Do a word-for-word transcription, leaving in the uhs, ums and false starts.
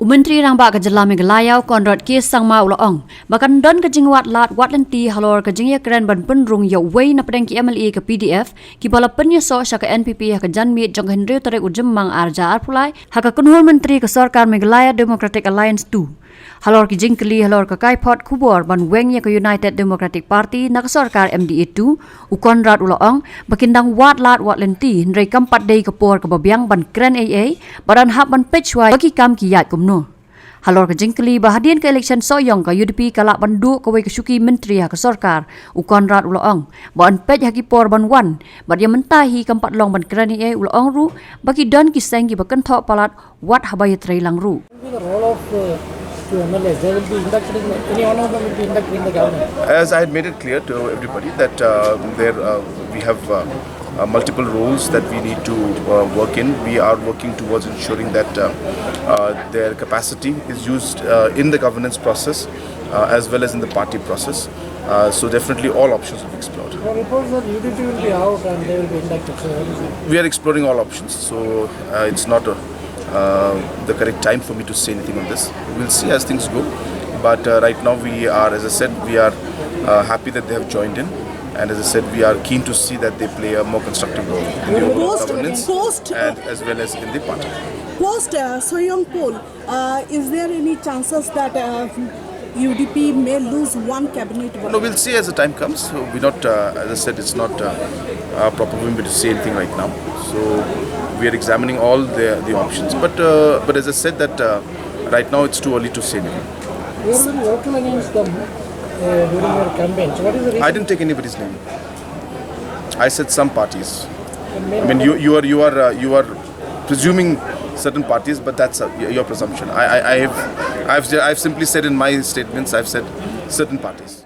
U Myntri Rangbah ka Jylla Meghalaya u Conrad K Sangma u la ong ba kan don ka jingwad lad wad lynti halor ka jingïakren ban pynrung ïa uwei na pdeng ki M L A ka P D F kiba la pynïasoh sha ka N P P ha ka janmiet jong ka hynriew tarik u Jymmang ar hajar arphew lai ha ka kynhun myntri ka sorkar Meghalaya Democratic Alliance two. Halor ki jingkylli halor ka kaiphod khubor ban weng ïa ka United Democratic Party na ka sorkar M D A two, u Conrad u la ong ba kin dang wad lad wad lynti hynrei kam pat dei ka por kaba biang ban kren ei ei, bad yn hap ban peit shuwa ba ki kam ki ïaid kumno. Halor ka jingkylli ba hadien ka election sohïong ka U D P ka lah ban duh kawei ka shuki myntri ha ka sorkar, u Conrad u la ong ba yn peit ha ki por ban wan, bad ïa mynta hi kam pat long ban kren ei ei. U la ong ruh ba ki don ki seng kiba kynthoh palat wat haba ïatreilang ruh. Will be the role of uh, two M L As? They will be inducted in, any one of them will be inducted in the government. As I had made it clear to everybody that uh, there uh, we have uh, uh, multiple roles that we need to uh, work in. We are working towards ensuring that uh, uh, their capacity is used uh, in the governance process uh, as well as in the party process. Uh, so definitely all options will be explored. There are reports that U D P will be out and they will be inducted. So what is it? We are exploring all options. So uh, it's not a, uh, the correct time for me to say anything on this. We'll see as things go. But uh, right now we are, as I said, we are uh, happy that they have joined in. And as I said, we are keen to see that they play a more constructive role in the overall Post, governance post, and as well as in the party. Post uh, Sohïong poll, uh, is there any chances that uh, U D P may lose one cabinet? No, we'll see as the time comes. So we're not, uh, as I said, it's not uh, uh, proper for me to say anything right now. So we are examining all the, the options. But, uh, but as I said, that uh, right now it's too early to say anything. You were very vocal against them uh, during your campaign. So what is the reason? I didn't take anybody's name. I said some parties. I mean, you, you are you are uh, you are presuming certain parties, but that's uh, your presumption. I, I, I have I've I've simply said in my statements, I've said certain parties.